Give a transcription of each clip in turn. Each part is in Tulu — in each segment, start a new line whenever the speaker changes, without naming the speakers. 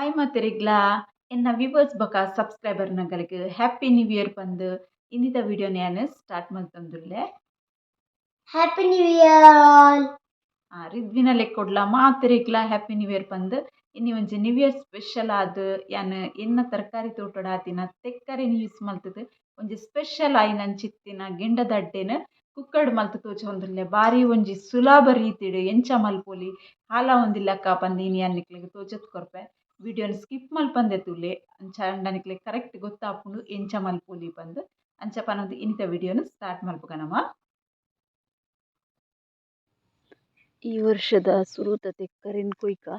Hi ಮಾತೆರೆಗ್ಲಾ, ಎನ್ನ ವ್ಯೂವರ್ಸ್ ಬೊಕ ಸಬ್ಸ್ಕ್ರೈಬರ್ ನಗಲಿಗ್ happy new year ಪಂದ್ ಇನ್ನಿದ ವಿಡಿಯೋನ್ ಯಾನ್ ಸ್ಟಾರ್ಟ್ ಮಲ್ತೊಂದುಲ್ಲೆ.
Happy new year all.
ರಿದ್ವಿನ ಲೆಕ್ಕೊಡ್ಲ ಮಾತೆರೆಗ್ಲಾ happy new year ಪಂದ್ ಇನಿ ಒಂಜಿ new year special ಆದ್ ಯಾನ್ ಎನ್ನ ತರಕಾರಿ ತೋಟಡ್ ಆತಿನ ತೆಕ್ಕರೆನ್ ಯೂಸ್ ಮಲ್ತುದು ಒಂಜಿ ಸ್ಪೆಷಲ್ ಆಯಿನಂಚಿತ್ತಿನ ಗೆಂಡದಡ್ಡೆನ್ ಕುಕ್ಕರ್ಡ್ ಮಲ್ತ್ ತೋಜೊಂದುಲ್ಲೆ. ಬಾರಿ ಒಂಜಿ ಸುಲಭ ರೀತಿಡ್ ಎಂಚ ಮಲ್ಪೊಲಿ ಹಾಲಾವೊಂದಿಲ್ಲಕ್ಕ ಪಂದ್ ಇನಿ ಯಾನ್ ನಿಕ್ಲೆಗ್ ತೋಜತ್ ಕೊರ್ಪೆ. ವಿಡಿಯೋನ್ ಸ್ಕಿಪ್ ಮಲ್ಪಂದೆ ತೂಲೆ, ಅಂಚ ಆಂಡ ನಿಕ್ಲೆಗ್ ಕರೆಕ್ಟ್ ಗೊತ್ತಾಪುಂಡು ಎಂಚ ಮಲ್ಪೊಲಿ ಪಂದ್. ಅಂಚ ಪನೊಂದು ಇನಿತ ವಿಡಿಯೋನ್ ಸ್ಟಾರ್ಟ್ ಮಲ್ಪುಗ ನಮ. ಈ ವರ್ಷದ ಸುರುತ ತೆಕ್ಕರೆನ್ ಕೊಯ್ಕ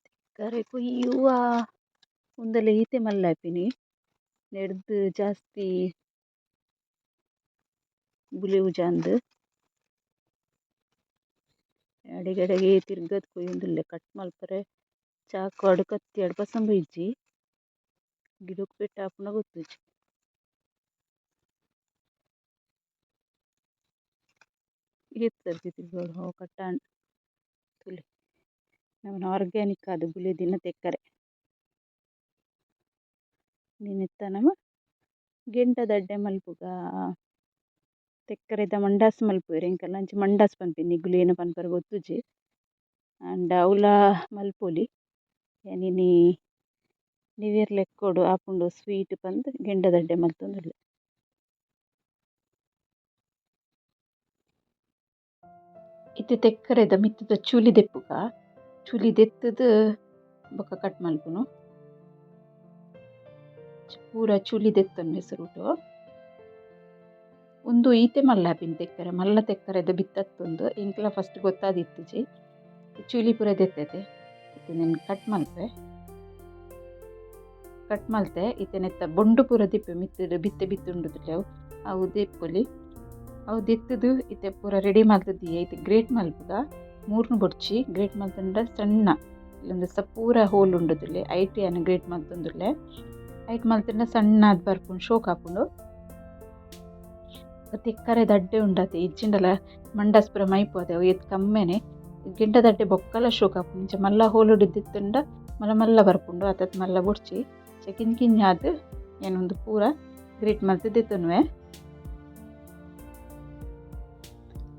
ತೆಕ್ಕರೆ ಕೊಯ್ಯುವ ಉಂದೆಲ ಈತೆ ಮಲ್ಲ ಆಪಿನಿ ನೆಡ್ದ್ ಜಾಸ್ತಿ ಬುಲೆವುಜಾಂದ್ ಅಡೆಗಡೆಗೆ ತಿರ್ಗದ್ ಕೊಯ್ಯೊಂದುಲ್ಲೆ ಕಟ್ ಮಲ್ಪರೆ ಚಾಕು ಕತ್ತಿಯಡ್ ಪಸೊಂದು ಇಜ್ಜಿ ಗಿಡಕ್ ಪೆಟ್ಟ್ ಆಪುಂಡ ಗೊತ್ತುಜ್ಜಿ. ಏತ್ ಸರ್ತಿ ತಿರ್ಗೋಡು ಅವು ಕಟ್ಟಾಂಡ್ ತೂಲೆ ನಮನ ಆರ್ಗ್ಯಾನಿಕ್ ಆದ್ ಬುಲೆದಿನ ತೆಕ್ಕರೆ. ನೆತ್ತ ನಮ ಗೆಂಡದಡ್ಡೆ ಮಲ್ಪುಗ ತೆಕ್ಕರೆದ ಮಂಡಾಸ್ ಮಲ್ಪುವೆರ್ ಎಂಕಲ್ನ ಅಂಚ ಮಂಡಾಸ್ ಪನ್ಪಿನಿ ನಿಗುಲು ಏನ ಪನ್ಪರ್ ಗೊತ್ತುಜ್ಜಿ ಆಂಡ ಅವ್ಲ ಮಲ್ಪೊಲಿ. ಯಾನ್ ಇನಿ ನ್ಯೂ ಇಯರ್ ಲೆಕ್ಕೊಡು ಆಪುಂಡು ಸ್ವೀಟ್ ಪಂದ್ ಗೆಂಡದಡ್ಡೆ ಮಲ್ತೊಂದುಲ್ಲೆ. ಇತ್ತೆ ತೆಕ್ಕರೆದ ಮಿತ್ತುದ ಚೂಲಿ ದೆಪ್ಪುಗ ಚೂಲಿ ದೆತ್ತುದು ಬೊಕ ಕಟ್ ಮಲ್ಪುನು. ಪೂರ ಚೂಲಿ ದೆತ್ತೊನ್ವೆ ಸುರುಟು. ಉಂದು ಈತೆ ಮಲ್ಲ ಆಪಿನ ತೆಕ್ಕರೆ ಮಲ್ಲ ತೆಕ್ಕರೆದ ಬಿತ್ತತ್ತುಂದು ಎಂಕ್ಲ ಫಸ್ಟ್ ಗೊತ್ತಾದಿತ್ತುಜಿ. ಚೂಲಿ ಪೂರ ದೆತ್ತೆತೆ ಇತ್ತೆ ನೆನ್ ಕಟ್ ಮಲ್ಪೆ ಕಟ್ ಮಲ್ತೆ ಇತ್ತೆ ನೆತ್ತ ಬೊಂಡು ಪೂರ ದಿಪ್ಪೆ ಮಿತ್ತುಡು ಬಿತ್ತೆ ಬಿತ್ತು ಉಂಡುದಿಲ್ಲ ಅವು ಅವು ದೆಪ್ಪೊಲಿ. ಅವು ದೆತ್ತುದು ಇತ್ತೆ ಪೂರ ರೆಡಿ ಮಲ್ತುದಿಯೆ. ಇತ್ತೆ ಗ್ರೇಟ್ ಮಲ್ಪುಗ ಮೂರ್ನು ಬೊಡ್ಚಿ ಗ್ರೇಟ್ ಮಲ್ತುಂಡ ಸಣ್ಣ ಇಲ್ಲೊಂದು ಪೂರ ಹೋಲ್ ಉಂಡುದುಲ್ಲೆ ಐಟ್ ಯಾನ್ ಗ್ರೇಟ್ ಮಲ್ತೊಂದುಲ್ಲೆ. ಐಟ್ ಮಲ್ತುಂಡ ಸಣ್ಣ ಆದ್ ಬರ್ಪುಂಡು ಶೋಕ್ ಆಪುಂಡು. ತೆಕ್ಕರೆ ದಡ್ಡೆ ಉಂಡತೆ ಇಜ್ಜಿಂಡಲ ಮಂಡಾಸ್ ಪೂರ ಮೈಪುವತೆ ಅವು ಏತ್ ಕಮ್ಮೆನೆ ಗೆಂಡದಡ್ಡೆ ಬೊಕ್ಕಲ ಶೋಕ್ ಆಪುಂಡು. ಇಂಚ ಮಲ್ಲ ಹೋಲುಡು ದೆತ್ತುಂಡ ಮಲ್ಲ ಮಲ್ಲ ಬರ್ಪುಂಡು ಅತತ್ ಮಲ್ಲ ಬೊಡ್ಚಿ ಇಂಚ ಕಿಂಜಿ ಕಿಂಜಿ ಆದ್ ಯಾನ್ ಉಂದು ಪೂರ ಗ್ರೇಟ್ ಮಲ್ತ್ ದೆತ್ತೊನುವೆ.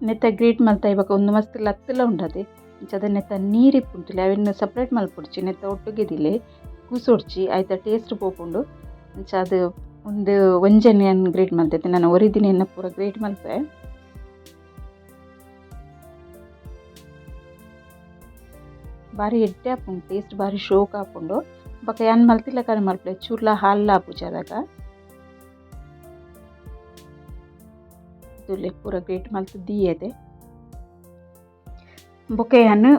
ನೆತ್ತ ಗ್ರೇಟ್ ಮಲ್ತ ಬೊಕ ಉಂದು ಮಸ್ತ್ ಲತ್ತುಲ ಉಂಡತೆ ಇಂಚದ ನೆತ್ತ ನೀರ್ ಇಪ್ಪುಂಡು ಅವೆನ್ ಸಪ್ರೇಟ್ ಮಲ್ಪೊಡ್ಚಿ ನೆತ್ತ ಒಟ್ಟುಗೆ ದೀಲೆ ಕೂಸೊಡ್ಚಿ ಐತ ಟೇಸ್ಟ್ ಪೋಪುಂಡು. ಅಂಚಾದ್ ಉಂದು ಒಂಜೆನ್ ಯಾನ್ ಗ್ರೇಟ್ ಮಲ್ತೆತೆ ನನ ಒರಿದಿನೆನ್ ಪೂರ ಗ್ರೇಟ್ ಮಲ್ಪೆ. ಬಾರಿ ಎಡ್ಡೆ ಆಪುಂಡು ಟೇಸ್ಟ್ ಬಾರಿ ಶೋಕ್ ಆಪುಂಡು. ಬೊಕ ಯಾನ್ ಮಲ್ತಿಲಕನೆ ಮಲ್ಪುಲೆ ಚೂರ್ಲ ಹಾಲ್ ಆಪುಜಿ ಅದಗ. ತೂಲೆ ಪೂರ ಗ್ರೇಟ್ ಮಲ್ತ್ ದೀಯೆತೆ. ಬೊಕ ಯಾನ್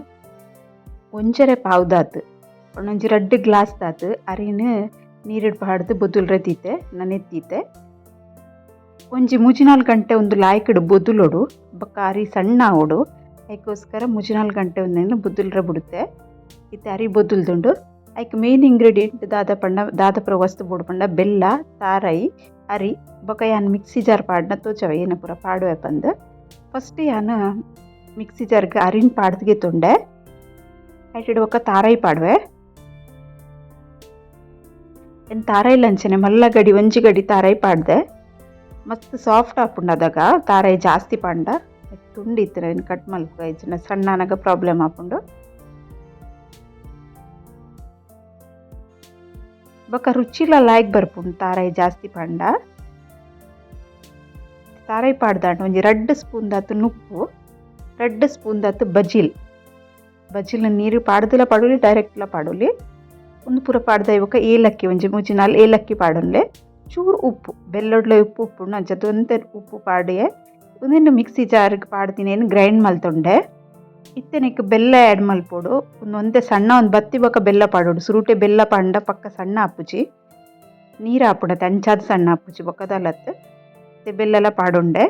ಒಂಜರೆ ಪಾವುದಾತ್ ಒಂಜಿ ರಡ್ಡ್ ಗ್ಲಾಸ್ ದಾತ್ ಅರಿನ್ ನೀರುಡ್ ಪಾಡ್ದ್ ಬೊದುಲ್ರೆ ದೀತೆ ನನೆತ್ ಒಂಜಿ ಮೂಜಿ ನಾಲ್ ಗಂಟೆ ಒಂದು ಲಾಯ್ಕಡ್ ಬೊದುಲೊಡು ಬೊಕ ಅರಿ ಸಣ್ಣ ಆವೊಡು ಐಕೋಸ್ಕರ ಮೂಜಿ ನಾಲ್ ಗಂಟೆ ಒಂದೆನ್ ಬೊದುಲ್ರೆ ಬುಡುತೆ. ಇತ್ತೆ ಅರಿ ಬೊದುಲ್ದುಂಡು. ಐಕ್ ಮೇನ್ ಇಂಗ್ರೀಡಿಯೆಂಟ್ ದಾದ ಪಂಡ ದಾದ ಪೂರ ವಸ್ತು ಬೋಡು ಪಂಡ ಬೆಲ್ಲ ತಾರಾಯಿ ಅರಿ ಬೊಕ ಯಾನ್ ಮಿಕ್ಸಿ ಜಾರ್ ಪಾಡ್ನ ತೋಜವೆ ಏನ ಪೂರ ಪಾಡುವೆ ಪಂದ್. ಫಸ್ಟ್ ಯಾನ್ ಮಿಕ್ಸಿ ಜಾರ್ಗ್ ಅರಿನ್ ಪಾಡ್ದ್ ಗೆತೊಂಡೆ ಐಟೆಡ್ ಬೊಕ ತಾರಾಯಿ ಪಾಡುವೆ. ಯಾನ್ ತಾರಾಯಿ ಲಂಚನೆ ಮಲ್ಲ ಗಡಿ ಒಂಜಿ ಗಡಿ ತಾರಾಯಿ ಪಾಡ್ದೆ ಮಸ್ತ್ ಸಾಫ್ಟ್ ಆಪುಂಡು ಅದಗ ತಾರಾಯಿ ಜಾಸ್ತಿ ಪಾಂಡ ತುಂಡು ಇತ್ತಿನ ಅವೆನ್ ಕಟ್ ಮಲ್ಪುಗ ಇಜ್ಜಿಂಡ ಸಣ್ಣ ಆನಗ ಪ್ರಾಬ್ಲಮ್ ಆಪುಂಡು. ಬೊಕ ರುಚಿಲ ಲಾಯ್ಕ್ ಬರ್ಪುಂಡು ತಾರಾಯಿ ಜಾಸ್ತಿ ಪಾಂಡ. ತಾರಾಯಿ ಪಾಡ್ದಾಂಡ ಒಂಜಿ ರಡ್ಡ್ ಸ್ಪೂನ್ ದಾತ್ ನುಪ್ಪು ರಡ್ಡ್ ಸ್ಪೂನ್ ದಾತ್ ಬಜಿಲ್ ಬಜಿಲ್ ನೀರು ಪಾಡ್ದಲ ಪಾಡೊಲಿ ಡೈರೆಕ್ಟ್ಲ ಪಾಡೊಲಿ. ಉಂದು ಪೂರ ಪಾಡ್ದಾಯಿ ಬೊಕ ಏಲಕ್ಕಿ ಒಂಜಿ ಮೂಜಿ ನಾಲ್ ಏಲಕ್ಕಿ ಪಾಡೊನ್ಲೆ ಚೂರು ಉಪ್ಪು ಬೆಲ್ಲೊಡ್ಲ ಉಪ್ಪು ಉಪ್ಪುಂಡು ಅಂಚ ಒಂತೆ ಉಪ್ಪು ಪಾಡಿಯೆ ಉಂದೆನ್ ಮಿಕ್ಸಿ ಜಾರ್ಗ್ ಪಾಡ್ದಿನೇನ್ ಗ್ರೈಂಡ್ ಮಲ್ತೊಂಡೆ. ಇತ್ತೆ ನೆಕ್ಕ್ ಬೆಲ್ಲ ಆ್ಯಡ್ ಮಲ್ಪೊಡು. ಉಂದು ಒಂತೆ ಸಣ್ಣ ಒಂದು ಬತ್ತಿ ಬೊಕ ಬೆಲ್ಲ ಪಾಡೊಡು. ಸುರುಟೆ ಬೆಲ್ಲ ಪಾಂಡ ಪಕ್ಕ ಸಣ್ಣ ಆಪುಜಿ ನೀರು ಆಪುಂಡತೆ ಅಂಚಾದ್ ಸಣ್ಣ ಆಪುಜಿ ಬೊಕದಲತ್ ಇತ್ತೆ ಬೆಲ್ಲಲ ಪಾಡೊಂಡೆ.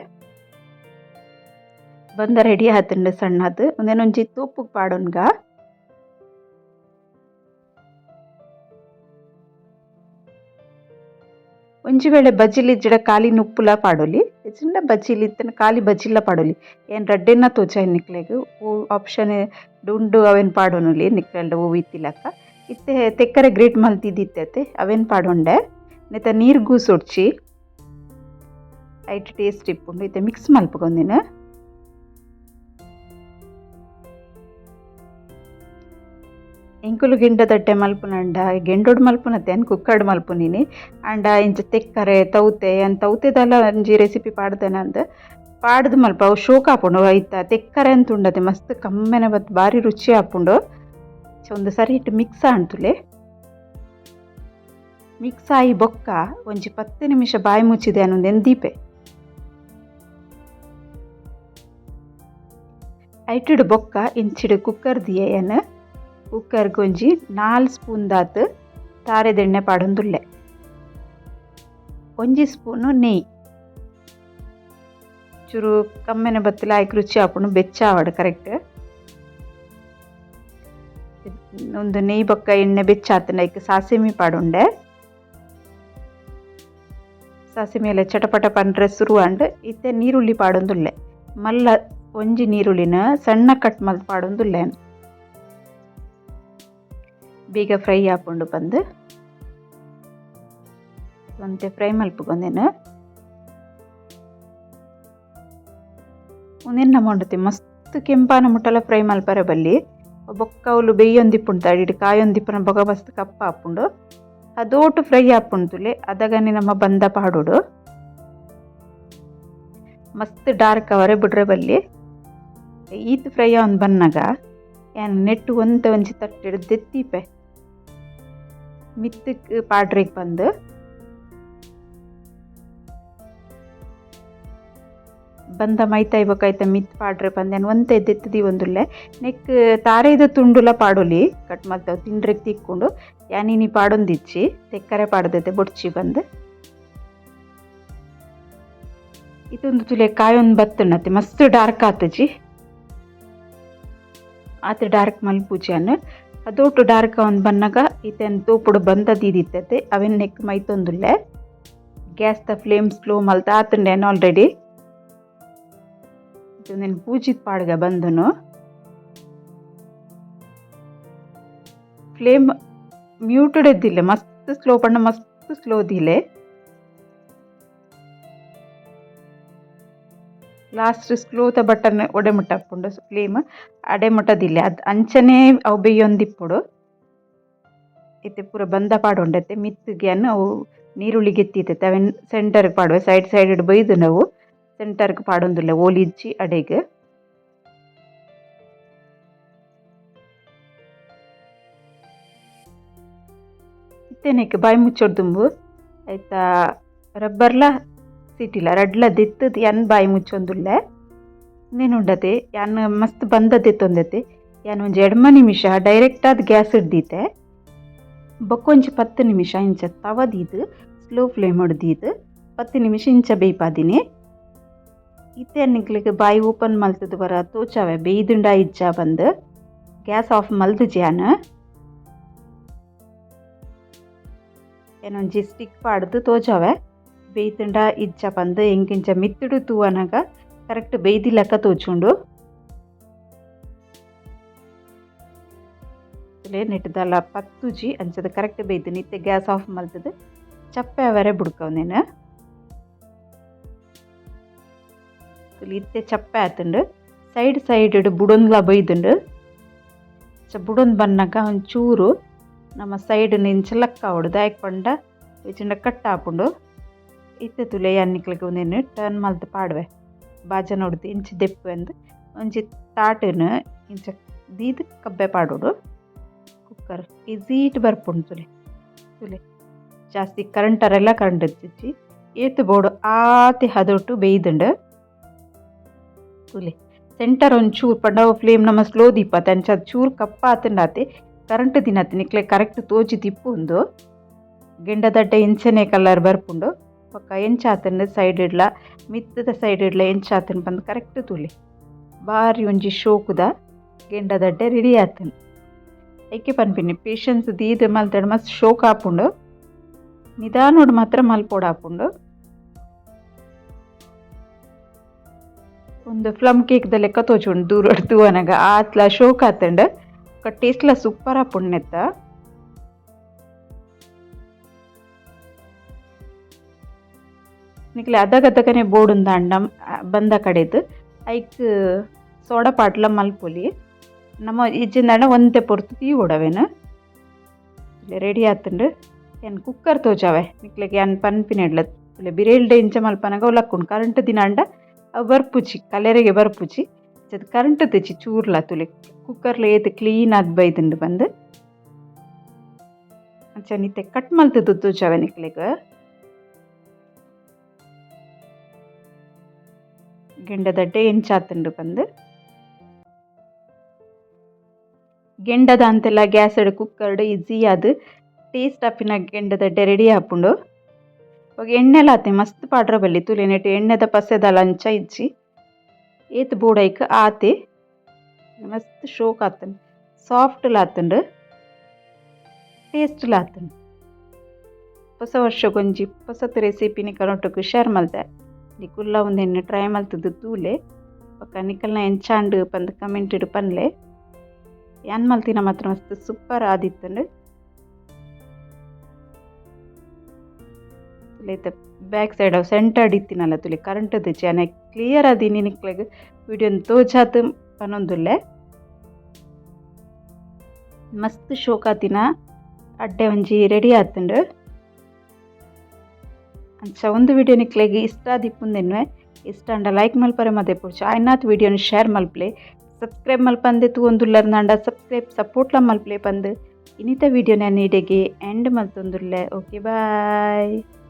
ಬಂದ ರೆಡಿ ಆತುಂಡು ಸಣ್ಣದು ಉಂದೆನ್ ಒಂಜಿ ತೂಪುಗ್ ಪಾಡೊನ್ಗ. ಒಂಜಿ ವೇಳೆ ಬಜಿಲ್ ಇಜ್ಜಿಡ ಖಾಲಿ ನುಪ್ಪುಲ ಪಾಡೊಲಿ ಇಜ್ಜಿಂಡ ಬಜಿಲ್ ಇತ್ತಿನ ಖಾಲಿ ಬಜಿಲ್ಲ ಪಾಡೊಲಿ ಏನ್ ರಡ್ಡೆನ ತೋಜಾಯಿ ನಿಕ್ಲೆಗ್ ಓ ಆಪ್ಷನ್ ಉಂಡು ಅವೇನು ಪಾಡೊನುಲಿ ನಿಕ್ಲೆಲ್ಡ ಓ ಇತ್ತಿಲಕ್ಕ ಇತ್ತೆ ತೆಕ್ಕರೆ ಗ್ರೇಟ್ ಮಲ್ತಿದ್ದಿತ್ತತೆ ಅವೇನು ಪಾಡೊಂಡೆ ನೆತ್ತ ನೀರು ಗೂಸೊಡ್ಚಿ ಐಟ್ ಟೇಸ್ಟ್ ಇಪ್ಪುಂಡು ಇತ್ತೆ ಮಿಕ್ಸ್ ಮಲ್ಪಗೊಂದಿನ ಎಂಕುಲು ಗೆಂಡದಡ್ಡೆ ಮಲ್ಪುನಂಡ ಗೆಂಡೊಡು ಮಲ್ಪುನತ್ತೆ ಅನ್ ಕುಕ್ಕರ್ಡ್ ಮಲ್ಪುನಿನಿ ಆಂಡ ಇಂಚ ತೆಕ್ಕರೆ ತೌತೆ ಅನ್ ತೌತೆದಲ ಒಂಜಿ ರೆಸಿಪಿ ಪಾಡ್ದೆನಂದ್ ಪಾಡ್ದು ಮಲ್ಪ ಅವು ಶೋಕ್ ಆಪುಂಡು ಐತ ತೆಕ್ಕರೆ ಅಂತ ಉಂಡತೆ ಮಸ್ತ್ ಕಮ್ಮೆನೆ ಬತ್ ಬಾರಿ ರುಚಿ ಆಪುಂಡು. ಒಂದು ಸರಿ ಇಟ್ಟು ಮಿಕ್ಸ್ ಆಂತುಲೆ ಮಿಕ್ಸ್ ಆಯಿ ಬೊಕ್ಕ ಒಂಜಿ 10 ನಿಮಿಷ ಬಾಯಿ ಮುಚ್ಚಿದೆ ಅನ್ನೊಂದೆನ್ ದೀಪೆ ಐಟಿಡು ಬೊಕ್ಕ ಇಂಚಿಡು ಕುಕ್ಕರ್ ದಿಯೆಯನ್ ಕುಕ್ಕರ್ಗೆ ಒಂಜಿ 4 ಸ್ಪೂನ್ ದಾತ್ ತಾರೆದೆಣ್ಣೆ ಪಾಡೊಂದುಲ್ಲೆ ಒಂಜಿ ಸ್ಪೂನು ನೆಯ್ ಚೂರು ಕಮ್ಮೆನೆ ಬತ್ತಲ ಆಯ್ಕ್ ರುಚಿ ಆಪುಂಡು ಬೆಚ್ಚ ಆವಡ್ ಕರೆಕ್ಟ್ ಒಂದು ನೆಯ್ ಬೊಕ್ಕ ಎಣ್ಣೆ ಬೆಚ್ಚ ಆತಂಡ ಐಕ್ ಸಾಸಿಮೆ ಪಾಡುಂಡೆ ಸಾಸಿಮೆ ಎಲ್ಲ ಚಟಪಟ ಪಂಡ್ರೆ ಶುರು ಆಂಡ್ ಇತ್ತೆ ನೀರುಳ್ಳಿ ಪಾಡೊಂದುಲ್ಲೆ ಮಲ್ಲ ಒಂಜಿ ನೀರುಳ್ಳಿನ ಸಣ್ಣ ಕಟ್ ಮಲ್ತ್ ಪಾಡೊಂದುಲ್ಲೆ ಬೇಗ ಫ್ರೈ ಆಪುಂಡು ಬಂದು ಒಂತೆ ಫ್ರೈ ಮಲ್ಪುಗೊಂದೇನು ಉಂದೆನ್ ನಮೊಂಡತಿ ಮಸ್ತ್ ಕೆಂಪಾನ ಮುಟ್ಟಲ ಫ್ರೈ ಮಲ್ಪರೆ ಬಲ್ಲಿ ಬೊಕ್ಕ ಅವ್ಲು ಬೇಯೊಂದಿಪ್ಪುಂಡು ಅಡಿಡ್ ಕಾಯೊಂದಿಪ್ಪುನ ಬೊಕ ಮಸ್ತ್ ಕಪ್ಪ ಆಪುಂಡು ಅದೋಟು ಫ್ರೈ ಆಪುಂಡುಲೆ ಅದಗನೆ ನಮ್ಮ ಬಂದ ಪಾಡೋಡು ಮಸ್ತ್ ಡಾರ್ಕ್ ಅವರೆ ಬಿಡ್ರೆ ಬಲ್ಲಿ ಈತ್ ಫ್ರೈ ಅವನ್ ಬನ್ನಾಗ ಯಾನ್ ನೆಟ್ಟು ಒಂತೆ ಒಂಜಿ ತಟ್ಟಿಡ್ ದೆತ್ತೀಪೆ ಮಿತ್ತಕ್ ಪಾಡ್ರೆಗ್ ಬಂದು ಬಂದ ಮೈತಾಯಿ ಬೊಕ ಮಿತ್ ಪಾಡ್ರೆ ಬಂದು ಒಂತೆ ದೆತ್ತದಿ ಒಂದುಲ್ಲೆ ನೆಕ್ ತಾರೇದ ತುಂಡುಲ ಪಾಡೊಲಿ ಕಟ್ ಮಲ್ತ ತಿಂಡ್ರೆಗ್ ತಿಕ್ಕೊಂಡು ಯಾನಿನಿ ಪಾಡೊಂದಿಚ್ಚಿ ತೆಕ್ಕರೆ ಪಾಡ್ದತೆ ಬೊಡ್ಚಿ ಬಂದು ಇದೊಂದು ತುಲೆ ಕಾಯೊಂದು ಬತ್ತುಂಡತೆ ಮಸ್ತ್ ಡಾರ್ಕ್ ಆತಜಿ ಆತ ಡಾರ್ಕ್ ಮಲ್ಪೂಜಾನ್ ಅದೋಟು ಡಾರ್ಕ್ ಅವನ್ ಬನ್ನಾಗ ಇತೇನ್ ತೋಪುಡು ಬಂದದಿತ್ತತೆ ಅವೆನ್ ನೆಕ್ ಮೈತೊಂದುಲ್ಲೆ gas the flame slow ಮಲ್ತ ಆತುಂಡೇನು already ಉಂದೆನ್ ಪೂಜಿತ್ ಪಾಡ್ಗ ಬಂದನು ಫ್ಲೇಮ್ ಮ್ಯೂಟೆಡ್ ಇದ್ದಿಲ್ಲ ಮಸ್ತ್ ಸ್ಲೋ ಪಂಡ ಮಸ್ತ್ ಸ್ಲೋ ದಿಲೆ ಲಾಸ್ಟ್ ಸ್ಲೋತ ಬಟನ್ ಒಡೆ ಮುಟ್ಟಪ್ಪುಂಡು ಫ್ಲೇಮ್ ಅಡೆ ಮುಟ್ಟದಿಲ್ಲ ಅದು ಅಂಚನೆ ಅವು ಬೇಯೊಂದಿಪ್ಪುಡು ಇತ್ತೆ ಪೂರ ಬಂದ ಪಾಡೊಂಡತ್ತೆ ಮಿತ್ತುಗೆ ಅವು ನೀರುಳ್ಳಿ ಗೆತ್ತಿತ್ತತೆ ಅವೆನ್ ಸೆಂಟರ್ಗೆ ಪಾಡುವೆ ಸೈಡ್ ಸೈಡ್ ಬೈದು ನಾವು ಸೆಂಟರ್ಗೆ ಪಾಡೊಂದುಲ್ಲ ಓಲಿಜ್ಜಿ ಅಡೆಗ್ ಇತ್ತೆನೆಕ್ ಬಾಯಿ ಮುಚ್ಚೊಡ್ದುಂಬು ಆಯ್ತಾ ರಬ್ಬರ್ಲ ಸಿಟಿಲ ರಡ್ಲ ದೆತ್ತದ್ ಯಾನ್ ಬಾಯಿ ಮುಚ್ಚೊಂದುಲ್ಲೆ ಉಂಡತೆ ಯಾನ್ ಮಸ್ತ್ ಬಂದ ದೆತ್ತೊಂದತೆ ಯಾನ್ ಒಂಜಿ ಎಡ್ಮ ನಿಮಿಷ ಡೈರೆಕ್ಟ್ ಆದ್ ಗ್ಯಾಸ್ ಹಿಡ್ದಿತ್ತೆ ಬೊಕ್ಕೊಂಜಿ 10 ನಿಮಿಷ ಇಂಚ ತವ ದೀದ್ ಸ್ಲೋ ಫ್ಲೇಮ್ ದೀದ್ 10 ನಿಮಿಷ ಇಂಚ ಬೇಯ್ಪಾದಿನಿ ಇತ್ತೆ ನಿಕ್ಲೆಗ್ ಬಾಯಿ ಓಪನ್ ಮಲ್ತದ ಬರ ತೋಚಾವೆ ಬೇಯ್ದುಂಡ ಇಜ್ಜ ಬಂದು ಗ್ಯಾಸ್ ಆಫ್ ಮಲ್ದುಜಿ ಯಾನ್ ಏನೊಂಜಿ ಸ್ಟಿಕ್ ಪಾಡ್ದು ತೋಜಾವೆ ಬೇಯ್ತುಂಡ ಇಜ್ಜ ಬಂದು ಎಂಕಿಂಚ ಮಿತ್ತುಡು ತೂವನಗ ಕರೆಕ್ಟ್ ಬೇಯ್ದಿಲಕ್ಕ ತೋಜುಂಡು ನೆಟ್ಟದಲ್ಲ ಪತ್ತುಜಿ ಅಂಚದ ಕರೆಕ್ಟ್ ಬೇಯ್ದು ನಿತ್ತೆ ಗ್ಯಾಸ್ ಆಫ್ ಮಲ್ತದ ಚಪ್ಪೆ ಅವರೆ ಬುಡ್ಕವ್ ಇತ್ತೆ ಚಪ್ಪೆ ಆತುಂಡು ಸೈಡ್ ಸೈಡ್ ಬುಡೊಂದ್ಲ ಬೈದುಂಡು ಬುಡೊಂದು ಬನ್ನಾಗ ಒಂಚೂರು ನಮ್ಮ ಸೈಡ್ ಇಂಚ ಲಕ್ಕಾವೊಡು ದಾಯೆಗ್ ಪಂಡ ಇಜ್ಜಿಂಡ ಕಟ್ ಆಪುಂಡು ಇತ್ತೆ ತುಲೆ ಯಾನ್ ನಿಕ್ಲೆಗ್ ಉಂದೆನ್ ಟರ್ನ್ ಮಲ್ತ್ ಪಾಡುವೆ ಬಾಜನೊಡ್ದು ಇಂಚ ದೆಪ್ಪು ಒಂಜಿ ತಾಟನ್ ಇಂಚ ದೀದ್ ಕಬ್ಬೆ ಪಾಡೊಡು ಕುಕ್ಕರ್ ಈಸೀಟ್ ಬರ್ಪುಂಡು ತುಲೆ ತುಲೆ ಜಾಸ್ತಿ ಕರೆಂಟರೆಲ್ಲ ಕರೆಂಟ್ ಇಜ್ಜಿ ಏತ್ ಬೋಡು ಆತೆ ಹದೊಟ್ಟು ಬೇಯ್ದುಂಡು ತುಲೆ ಸೆಂಟರ್ ಒಂಚೂರು ಪಂಡ ಅವು ಫ್ಲೇಮ್ ನಮ ಸ್ಲೋ ದೀಪತ್ತೆ ಅಂಚ ಚೂರು ಕಪ್ಪ ಆತುಂಡಾತೆ ಕರೆಂಟ್ ದಿನತ್ತೆ ನಿಕ್ಲೆ ಕರೆಕ್ಟ್ ತೋಜಿ ದಿಪ್ಪುಂದು ಗೆಂಡದಡ್ಡೆ ಇಂಚನೆ ಕಲರ್ ಬರ್ಪುಂಡು ಬೊಕ್ಕ ಎಂಚ ಆತುಂಡು ಸೈಡ್ ಇಡ್ಲ ಮಿತ್ತದ ಸೈಡ್ ಇಡ್ಲ ಎಂಚ ಆತುಂಡು ಪಂದ್ ಕರೆಕ್ಟ್ ತೂಲೆ ಬಾರಿ ಒಂಜಿ ಶೋಕುದ ಗೆಂಡದಡ್ಡೆ ರೆಡಿ ಆತುಂಡು ಐಕೆ ಪನ್ಪಿನಿ ಪೇಷನ್ಸ್ ದೀದ್ ಮಲ್ತಡ ಮಸ್ತ್ ಶೋಕ್ ಆಪುಂಡು. ನಿಧಾನೋಡು ಮಾತ್ರ ಮಲ್ಪೊಡಾಪುಂಡು. ಒಂದು ಪ್ಲಮ್ ಕೇಕ್ ದ ಲೆಕ್ಕ ತೋಜುಂಡು ದೂರ ತೂವನಗ ಆತ್ಲ ಶೋಕ್ ಆತುಂಡು. ಟೇಸ್ಟ್ ಲ ಸೂಪರ್ ಆಪುಂಡು ನೆತ್ತ. ನಿಕ್ಲೆ ಅದಗದಗನೆ ಬೋಡುಂದಾಂಡ ಬಂದ ಕಡೆದು ಐಕ್ ಸೋಡಾ ಪಾಟ್ಲ ಮಲ್ಪೊಲಿ. ನಮ್ಮ ಇಜ್ಜಿಂದಾಂಡ ಒಂತೆ ಪೊರ್ತು ತೀವೊಡವೇನು ರೆಡಿ ಆತುಂಡು. ಯಾನ್ ಕುಕ್ಕರ್ ತೋಜಾವೆ ನಿಕ್ಲೆಗ್ ಯಾನ್ ಪನ್ಪಿನೆಡ್ಲ ಬಿರೆಲ್ಡೆ ಇಂಚ ಮಲ್ಪನಗ ಲಕ್ಕುಂಡು. ಕರೆಂಟ್ ದಿನಾಂಡ ಅವು ಬರ್ಪುಜಿ, ಕಲೆರೆಗೆ ಬರ್ಪುಜಿ. ಕರೆಂಟ್ ತೆಚ್ಚಿ ಚೂರ್ಲ ತುಲೆ ಕುಕ್ಕರ್ಲ ಏತ್ ಕ್ಲೀನ್ ಆದ್ ಬೈದುಂಡು ಪಂದ್. ಅಂಚ ಇತ್ತೆ ಕಟ್ ಮಲ್ತುದು ತೋಜಾವೆ ನಿಕ್ಲೆಗ್. ಗೆಂಡದಡ್ಡೆ ಎಂಚಾತುಂಡು ಪಂದ್. ಗೆಂಡದ ಅಂತೆಲ್ಲ ಗ್ಯಾಸ್ಡ್ ಕುಕ್ಕರ್ಡ್ ಈಸಿ ಆದ್ ಟೇಸ್ಟ್ ಆಪಿನ ಗೆಂಡದಡ್ಡೆ ರೆಡಿ ಆಪುಂಡು. ಬೊಕ ಎಣ್ಣೆಲ ಆತೆ ಮಸ್ತ್ ಪಾಡ್ರೆ ಬಲ್ಲಿ ತೂಲೆ ನೆಟ್ ಎಣ್ಣೆದ ಪಸೆದಾಲ ಅಂಚ ಇಜ್ಜಿ. ಏತ್ ಬೋಡೈಕ್ ಆತೆ ಮಸ್ತ್ ಶೋಕ್ ಆತುಂಡು, ಸಾಫ್ಟ್ ಲ ಆತುಂಡು, ಟೇಸ್ಟ್ ಲ ಆತುಂಡು. ಹೊಸ ವರ್ಷಗೊಂಜಿ ಪೊಸತ್ ರೆಸಿಪಿ ನಿಕಲ್ನೊಟ್ಟುಗು ಶೇರ್ ಮಲ್ತೆ. ನಿಕುಲ್ಲ ಉಂದೆನ್ ಟ್ರೈ ಮಲ್ತುದು ತೂಲೆ. ಬೊಕ ನಿಕಲ್ನ ಎಂಚಾಂಡ್ ಪಂದ್ ಕಮೆಂಟ್ ಡ್ ಪನ್ಲೆ. ಯಾನ್ ಮಲ್ತಿನ ಮಾತ್ರ ಮಸ್ತ್ ಸೂಪರ್ ಆದಿತ್ತುಂಡು. ಇತ್ತೆ ಬ್ಯಾಕ್ ಸೈಡ್ ಅವು ಸೆಂಟರ್ಡ್ ಇತ್ತಿನಲ್ಲ ತುಲೆ ಕರೆಂಟ್ ದ ಯಾನ್ ಕ್ಲಿಯರ್ ಆದಿನಿ ನಿಕ್ಲೆಗ್ ವಿಡಿಯೋನ್ ತೋಜಾತ್ ಪನೊಂದುಲ್ಲೆ. ಮಸ್ತ್ ಶೋಕಾತಿನ ಅಡ್ಡೆ ಒಂಜಿ ರೆಡಿ ಆತುಂಡು. ಅಂಚ ಒಂದು ವಿಡಿಯೋ ನಿಕ್ಲೆಗ್ ಇಷ್ಟ ಆದಿಪ್ಪುಂದೆನ್ವೆ. ಇಷ್ಟ ಆಂಡ ಲೈಕ್ ಮಲ್ಪರೆ ಮದಪೊಡ್ಚಿ. ಆಯ್ನಾತ್ ವಿಡಿಯೋನ್ ಶೇರ್ ಮಲ್ಪಲೆ. ಸಬ್ಸ್ಕ್ರೈಬ್ ಮಲ್ಪಂದೆ ತೂವೊಂದುಲ್ಲರ್ನಾಂಡ ಸಬ್ಸ್ಕ್ರೈಬ್ ಸಪೋರ್ಟ್ಲ ಮಲ್ಪಲೆ ಪಂದ್. ಇನ್ನಿತ ವಿಡಿಯೋ ನಾನು ಇಡೆಗೆ ಎಂಡ್ ಮಲ್ತೊಂದುಲ್ಲೆ. Okay bye.